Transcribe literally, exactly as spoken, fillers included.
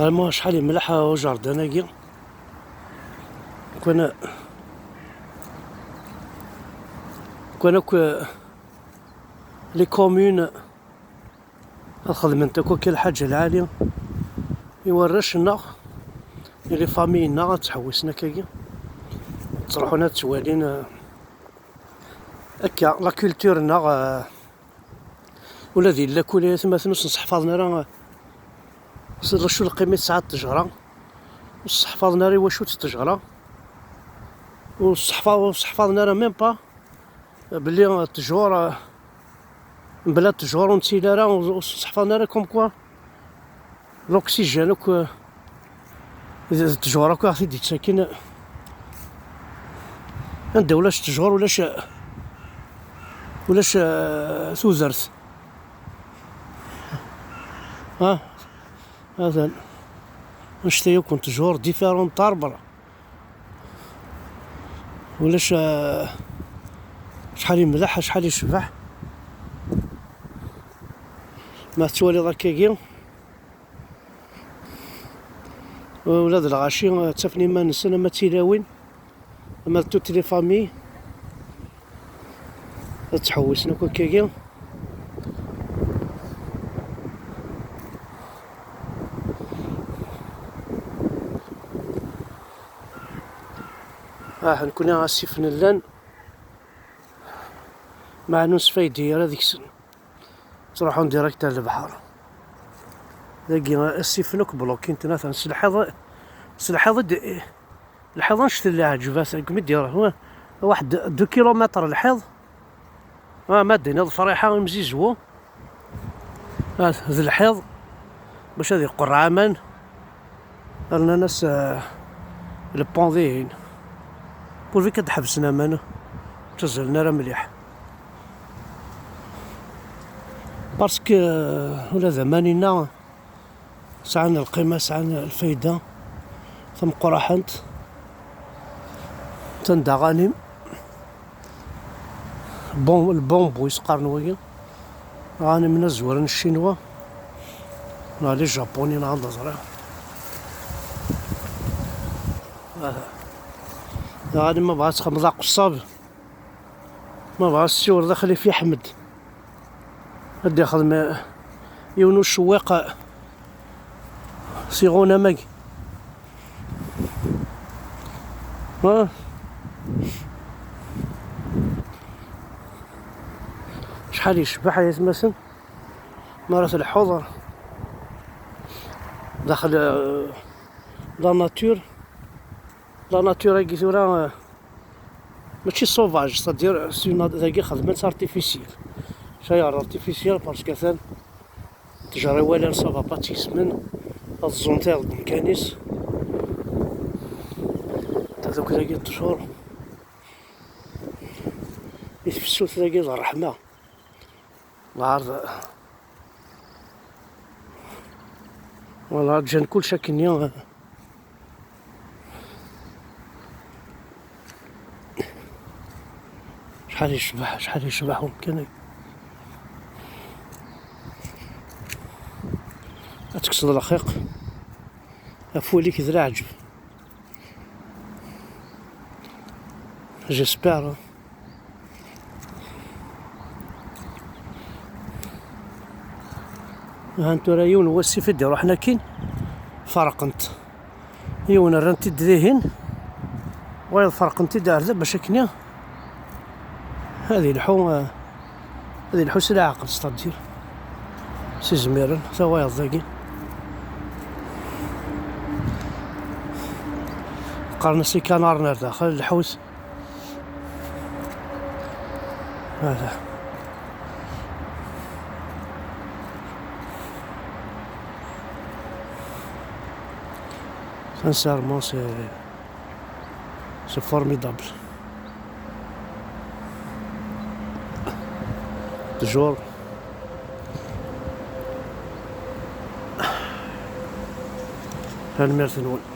Vraiment, acḥal yemleḥ ujardin-agi. Kwan, kwan akk les communes ad xedment akk akka lḥaǧa lɛali i warrac-nneɣ, i les familles-nneɣ ad ttḥewwisen akkagi. Ttruḥun ad ttwalin, eh, akka la culture-nneɣ, eh, ula di llakul ay atmaten ur sen-sseḥfaḍen ara, eh, s-, acu lqima i tesɛa ttejra, ur sseḥfaḍen ara i wacu-tt ttejra, ur sseḥfa-, ur sseḥfaḍen ara même pas belli ttjur, eh, mebla ttjur ur nettili ara, ur, ur sseḥfaḍen ara comme quoi l'oxygène akk, eh, d, d ttjur akk i ɣ-t-id-yettaken. Anda ulac ttjur, ulac, ulac, eh, tudert. Ha? Atan. Annect-a yakk n ttjur, différents arbres. Ulac, eh, acḥal yemleḥ, acḥal yecbeḥ. Ma tettwaliḍ akkagi, ula d lɣaci, eh, ttafen iman-nsen ama d tilawin, ama d toutes les familles. Ad ttḥewwisen akk akkagi. Ah, nekkni asif nllan, meɛna ur nesfaydi ara deg-sen. Ttruḥun direct ar lebḥer. Dagi, asif akk blokin-ten atan s lḥiḍ, s lḥiḍ i d-, lḥiḍ annect n leɛǧeb, atan deg mi d-iruḥ, wa-, waḥed deux kilomètres lḥiḍ. Ah, ma d-tiniḍ friḥa imzizwu. Ah, d lḥiḍ bac ad iqerreɛ aman. Rnan-as, eh, le pont dihin. Pourvu kan ad ḥebsen aman, ur ttazzalen ara mliḥ. Parce que, eh, ula d aman-inna sɛan lqima, sɛan lfayda tameqqraḥent. Atan d aɣanim. Bon, lbambu i s-qqaren wagi. Aɣanim-nni azwaren Ccinwa neɣ les Japonais neɣ anda ẓriɣ. Aha. Aɣanim ma bɣa ad txedmeḍ aqeṣṣab, ma bɣa ad tessiwleḍ a Xlifi Ḥmed. Ad d-ixdem, eh, yiwen ucewwiq, eh, s iɣunam-agi. Ha? Acḥal yecbeḥ ay atmaten mi ara telḥuḍ daxel, eh, la nature. La nature-agi tura, eh, mačči sauvage, c'est-à-dire, c'est une, dagi xedmen-tt artificielle. Cayar artificiel parce que atan ttejra i walan, ça va pas ttismen, ad ẓẓun tiɣ deg umkan-is. Ta dagi ttjur i tefsut dagi d ṛṛeḥma. Lɛerḍ. Voilà, ǧǧan kullec akkenni. Acḥal yecbeḥ, acḥal yecbeḥ umkan-agi. Ad tekkseḍ lxiq ɣef wul-ik d leɛǧeb. J'espère. Han tura yiwen n wasif i d-iruḥen akkin, ferqen-t. Yiwen rran-t-id dihin, wayeḍ ferqen-t-id ar da bac akkenni ad ilḥu, eh, ad ilḥu s leɛqel, c'est-à-dire s izmiren, tawayeḍ dagi. Qqaren-as ikanaren ar daxel, lḥut. Voilà. Sincèrement, c'est, c'est formidable. Toujours. Tanemmirt-nwen.